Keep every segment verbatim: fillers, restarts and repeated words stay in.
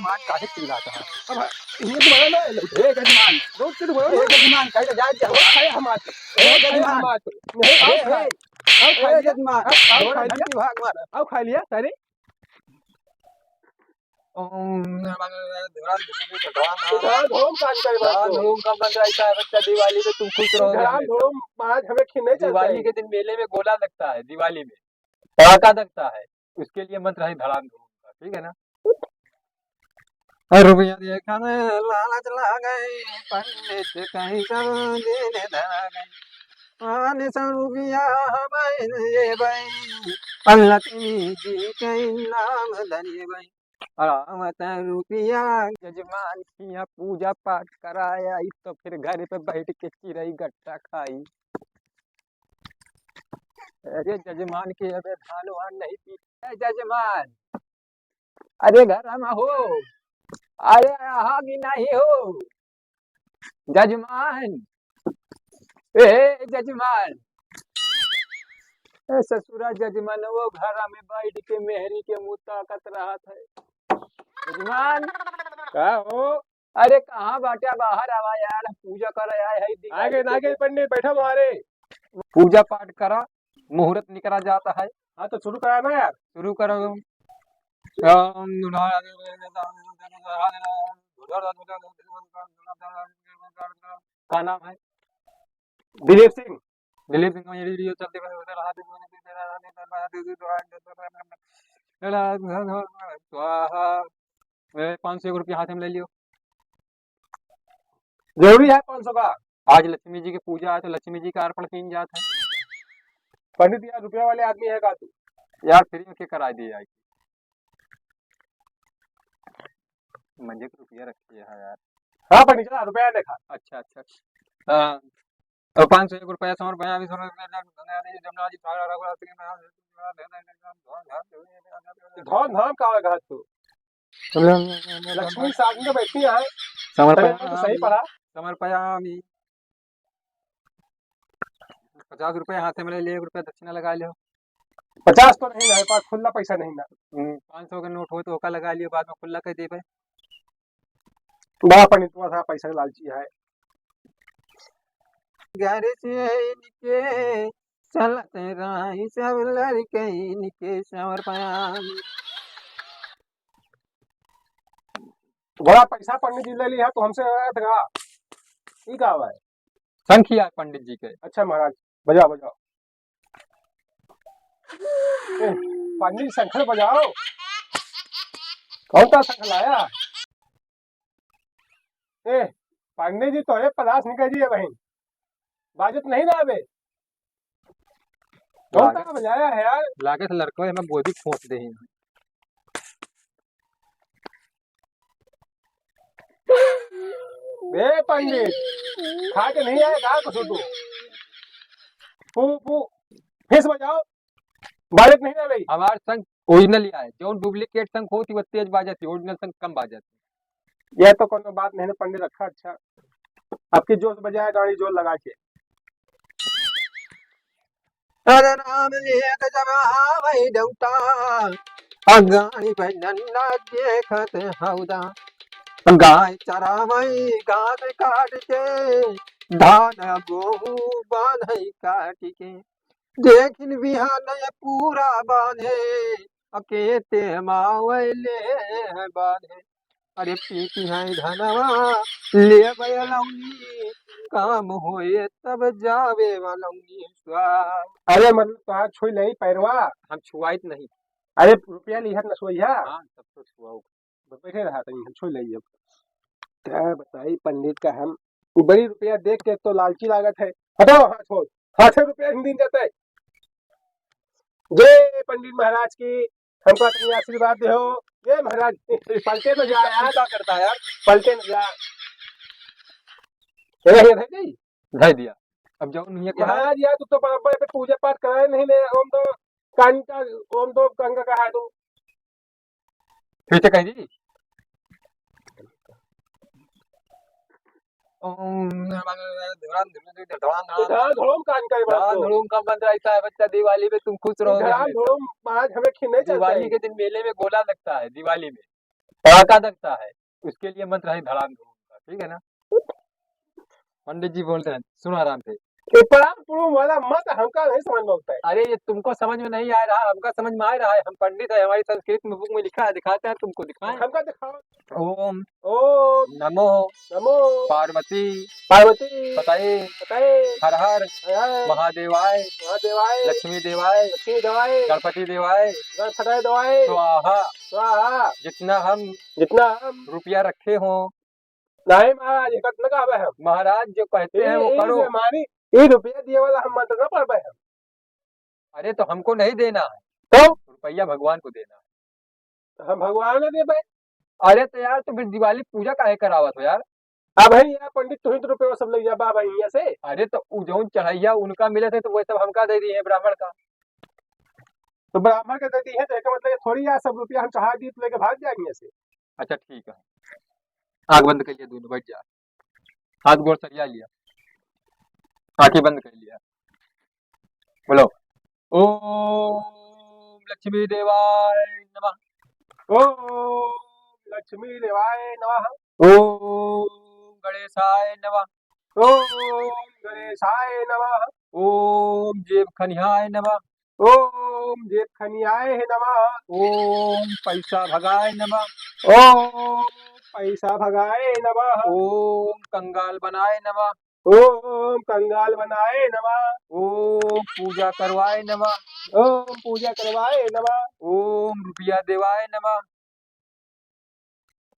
जजमान काहे चिल्लाता है? अब ये दोबारा ना लो। ए जजमान, रोज के दोबारा ए ना। जजमान, कहे तो जाए जाओ। अरे हमार, ए ए जजमान। हमार, नहीं, आओ ए, खा। ए, आओ खा ए लिया। जजमान, आओ, आओ आओ खा खा लिया। लिया। भाग मारा। आओ खा लिया, सारे। ओम नमः शिवाय। धड़ाम धड़ूम कान का बात धान हो। धड़ूम का बन रहा है बच्चा, दिवाली में तुम खुश रहो धड़ाम हमेशा। धड़ूम महाराज हमें खिन्ने चलते दिवाली हैं। के दिन मेले में गोला लगता है, दिवाली में पटाखा लगता है, उसके लिए मंत्र है धड़ाम धड़ूम का, ठीक है ना? रुपया देखन लालच लागे, पंडित कहीं सब दिन धरा गए। पाँच सौ रुपया हमें देबै, लक्ष्मी जी के नाम धरेबै। अरे मत रुपया। जजमान किया पूजा पाठ कराया, ई तो फिर घर पे बैठ के चिरई गट्टा खाई। अरे जजमान के अबे धान वान नहीं पी। ए जजमान, अरे घर में हो, अरे आहा कि नहीं हो जजमान, ए जजमान, ए ससुरा जजमान वो घर में बैठ के मेहरी के मुँह ताकत रहत है। जजमान, का हो? अरे कहाँ बाटे, बाहर आवा यार, हम पूजा करे आए हैं, दिवाली आगे, के आगे दिन। पंडित, बैठा बाहरे। पूजा पाठ करा, मुहूर्त निकला जाता है। हाँ, तो शुरू करा ना यार। शुरू करो। का नाम है? दिलीप सिंह। दिलीप सिंह का ये वीडियो चलते हुए उधर हाथ स्वाहा। ए, पाँच सौ एक रुपया हाथ में ले लियो। जरूरी है पाँच सौ का? आज लक्ष्मी जी की पूजा है, तो लक्ष्मी जी का अर्पण कीन जात है। पंडित यार, रुपया वाले आदमी है का तू? यार, फ्री में के कराई दिए आई? मजे के रुपया रखिए है यार। हाँ, पंडित, चला, रुपया देखा। अच्छा, अच्छा। हाँ, तो पाँच सौ एक रुपया समर्पयामि, समर्पयामि, जमुना जी, धन धाम का होगा तू? लक्ष्मी साथ में बैठी है। समर्पयामि। पहले तो सही पढ़ा। समर्पयामि। पचास रुपया हाथे में ले लियो, एक रुपया दक्षिणा लगा लियो। पचास तो नहीं ना है, पास खुला पैसा नहीं ना। हम्म, पाँच सौ के नोट हो तो ओका लगा लियो, बाद में खुला कर देबे। बड़ा पंडित, थोड़ा सा पैसा के लालची है। घर से इनके चलत रही सब लड़के इनके समर्पयामि। बड़ा पैसा पंडित जी ले लिया तो हमसे रहा था। ई का है? शंख ही है पंडित जी के। अच्छा महाराज, बजाओ, बजाओ। ए, पंडित शंख बजाओ। कौन सा शंख लाया? ए, पंडित जी तोरे पलाश निकल जी बहिन। बाजत नहीं ना बे। कौन सा बजाया है यार? लागे से लड़को है, मैं बोझी खोस दे ही। बे पंडित, खा के नहीं आए का कुछ तू? पू, पू, फिर से बजाओ। बाजत नहीं ना भाई। हमार शंख original ही आए, जौन duplicate शंख होती वो तेज बाजत ही, original शंख कम बाजत ही। यह तो कोनो बात नहीं ना पंडित, रखा अच्छा। आपकी जोश बजाए गाड़ी जोर लगा के। अरे राम लेख जब आवै डौटा, अंगानी पे नन्ना देखत हौदा। गाय चरावै घास काट के, धान गेहूं बान्है काट के। देखिन बिहान पूरा बान्हे, अकेते मावै ले बान्हे। अरे पीती है धनवा, लेबै अलौनी, काम होए तब जावे अलौनी स्वाहा। अरे मतलब तोहार छुई लेई पैरवा। हम छुआइत नहीं। अरे रुपया लिहत न सोइहा। हाँ, तब तो छुआऊ। बस बैठे रहा तनी, हम छुई लेई अब। क्या बताई पंडित का हम, बड़ी रुपया देख के तो लालची लागत है। हटाओ हाथ हो, हाथे रुपया हिंदी जाता है। जय पंडित महाराज की, हमका अपनी आशीर्वाद दे हो। ये महाराज, पलटे तो जा यार। क्या करता है यार? पलटे न जा। ये, ये धर गई? धर दिया। अब जाओ नहीं है क्या? महाराज यार, तू तो बराबर पे पूजा पाठ कराए नहीं ले, हम तो कान का, हम तो गंगा का है तू। फिर से कह दी। ओम नमः शिवाय, धड़ाम धड़ूम, धड़ाम धड़ूम। धड़ाम धड़ूम कान का बात धड़ाम हो। धड़ूम का मंत्र ऐसा है बच्चा, दिवाली में तुम खुश रहोगे धड़ाम हमेशा। धड़ूम महाराज हमें खिन्ने चलते दिवाली हैं। के दिन मेले में गोला लगता है, दिवाली में। पड़ाका दगता है, उसके लिए मंत्र है धड़ाम धूम का, ठीक है ना? पंडित जी बोलते हैं, सुनो आराम से। ये पड़ाम पुड़ूम वाला मत हमका नहीं समझ में आता है। अरे, ये तुमको समझ में नहीं आ रहा, हमका समझ में आ रहा है। हम पंडित है, हमारी संस्कृत में, बुक में लिखा है, दिखाते हैं तुमको, दिखाएं? हमका दिखाओ। ओम ओम नमो नमो पार्वती पार्वती पतये पतये हर हर हर हर महादेवाय महादेवाय लक्ष्मी देवाय लक्ष्मी देवाय गणपति देवाय गणपति देवाय स्वाहा स्वाहा। जितना हम जितना हम रुपया रखे हो। नहीं महाराज, ये कतना कहबे हम। महाराज जो कहते हैं वो ये करो। हमारी ये रुपया दिए वाला हम मंत्र ना पढ़बे हम। अरे तो हमको नहीं देना है। तो? रुपया भगवान को देना है। तो हम भगवान ना देबे। अरे तो यार, तो फिर दिवाली पूजा काहे करावत हो यार? अब है यार पंडित, तू ही तो रुपया सब ले जा बाबा यहाँ से। अरे तो उ जौन चढ़ैया उनका मिले थे तो वो सब हमका दे दिए हैं ब्राह्मण का। तो ब्राह्मण का दे दिए हैं तो एक मतलब ये थोड़ी यार सब रुपया हम चढ़ा दिए तो लेके भाग जाएंगे यहाँ से। अच्छा ठीक है, आँख बंद कर लिया दोनों, बैठ जा, हाथ गोड़ सरिया लिया, आँखें बंद कर लिया, बोलो ओम लक्ष्मी देवाय नमः। ओम लक्ष्मी देवाय नमः। ओम गणेशाय नमः। ओम गणेशाय नमः। ओम जेब खनियाय नमः। ओम जेब खनियाय नमः। ओम पैसा भगाय नमः। ओम पैसा भगाय नमः। ओम कंगाल बनाय नमः। ओम कंगाल बनाय नमः। ओम पूजा करवाय नमः। ओम पूजा करवाय नमः। ओम रुपया देवाय नमः।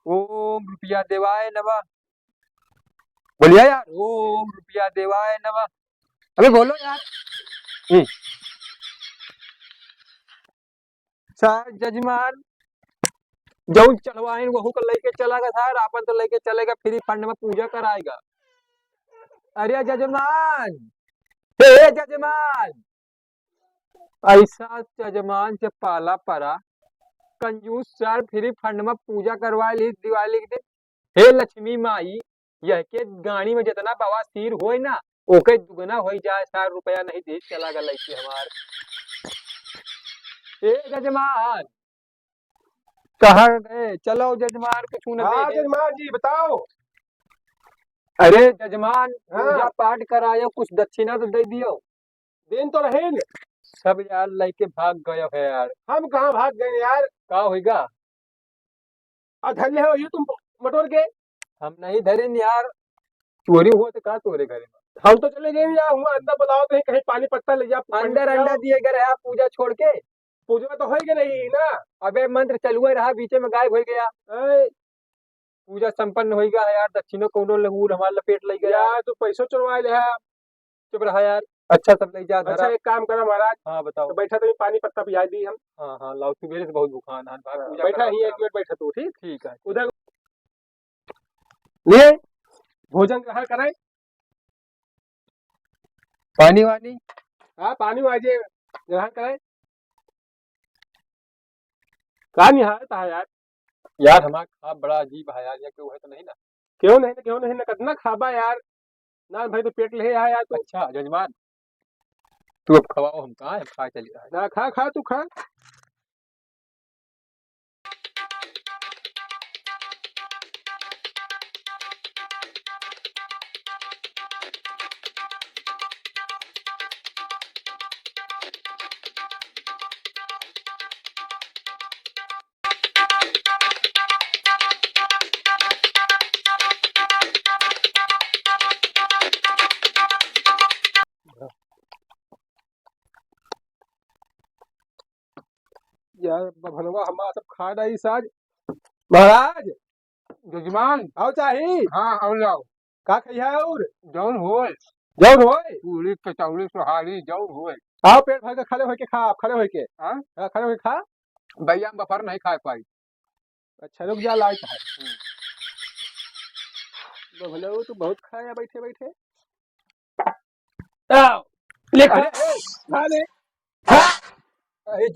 ओम रुपया देवाय नमः। बोलिया यार, ओम रुपया देवाय नमः। अबे बोलो यार। हम्म। साहब जजमान, जौन चढ़वाइन वहू का लइके चला गा साहब, आपन तो लइके चलेगा, free fund में पूजा कराएगा। अरे जजमान, हे जजमान, ऐसा जजमान से पाला परा, कंजूस सार free fund में पूजा करवा ली दिवाली के दिन। हे लक्ष्मी माई, यह के गाड़ी में जितना बवासीर होय ना, ओके दुगना होई जाए, सार रुपया नहीं दे, चला गा लइके हमार। ए जजमान, कहाँ गए? चलो जजमान, कुछ न हाँ, दे। जजमान जी, बताओ। अरे जजमान, हाँ। पूजा पाठ करायो, कुछ दक्षिणा तो दे दियो। दिन तो रहे न। सब यार लइके भाग गयो है यार। हम कहाँ भाग गए यार? का होइगा? आ धर ले हो ये तुम बटोर के। हम नहीं धरे न यार, चोरी हुआ तो का तोरे घरे में? हम तो चले गए यार, हुआ अंडा बुलाओ तो कहीं पानी पत्ता ले जा, अंडा रंडा दिए गए रहे आप पूजा छोड़ के। पूजा तो होई के नहीं ना। अबे मंत्र चलुए रहा, बीचे में गायब हो गया। ए। पूजा संपन्न होई गया है यार, दक्षिणो कौनो लहूर हमार लपेट लई गया। यार, तू पैसो चुरवा ले है। चुप रहा यार, अच्छा सब ले जा, अच्छा, धरा। एक काम करा महाराज। हाँ, बताओ। तो बैठा, तो ये पानी पत्ता पिया दी हम। हाँ, हाँ, लाओ, सुबेरे से बहुत भूखान है, भाग हाँ, पूजा बैठा करा, ही, एक करा। मिनट बैठा तू, ठीक? ठीक है। उधर ले, भोजन ग्रहण करें। पानी वानी? हाँ, पानी वानी ग्रहण करें। का निहारत है यार? यार, हमार खाब बड़ा अजीब है यार, या केहू है तो नहीं ना? केहू नहीं ना, केहू नहीं ना, कितना खाबा यार? ना भाई, तो पेट ले है यार तू। अच्छा, जजमान, तू अब खवाओ हमका, हम खाए चली आए। ना, खा, खा, तू खा। यार, बभनवा हमार सब खा डाई साज। महाराज! जजमान! आओ चाही। हाँ, आओ लाओ। का खइहा और? जौन होए। जौन होए? पूरी, कचौड़ी, सोहारी, जौन होए। आओ, पेट भर के खड़े होके खा, आप खड़े होके। हाँ? हाँ, खड़े होके खा। भैया, हम बफर नहीं खा पाई। अच्छा, रुक जा, लाइट है। हम्म। बभनवा, तू बहुत खाया बैठे बैठे। आओ, ले खा। अरे, ए, खा ले। खा। अरे,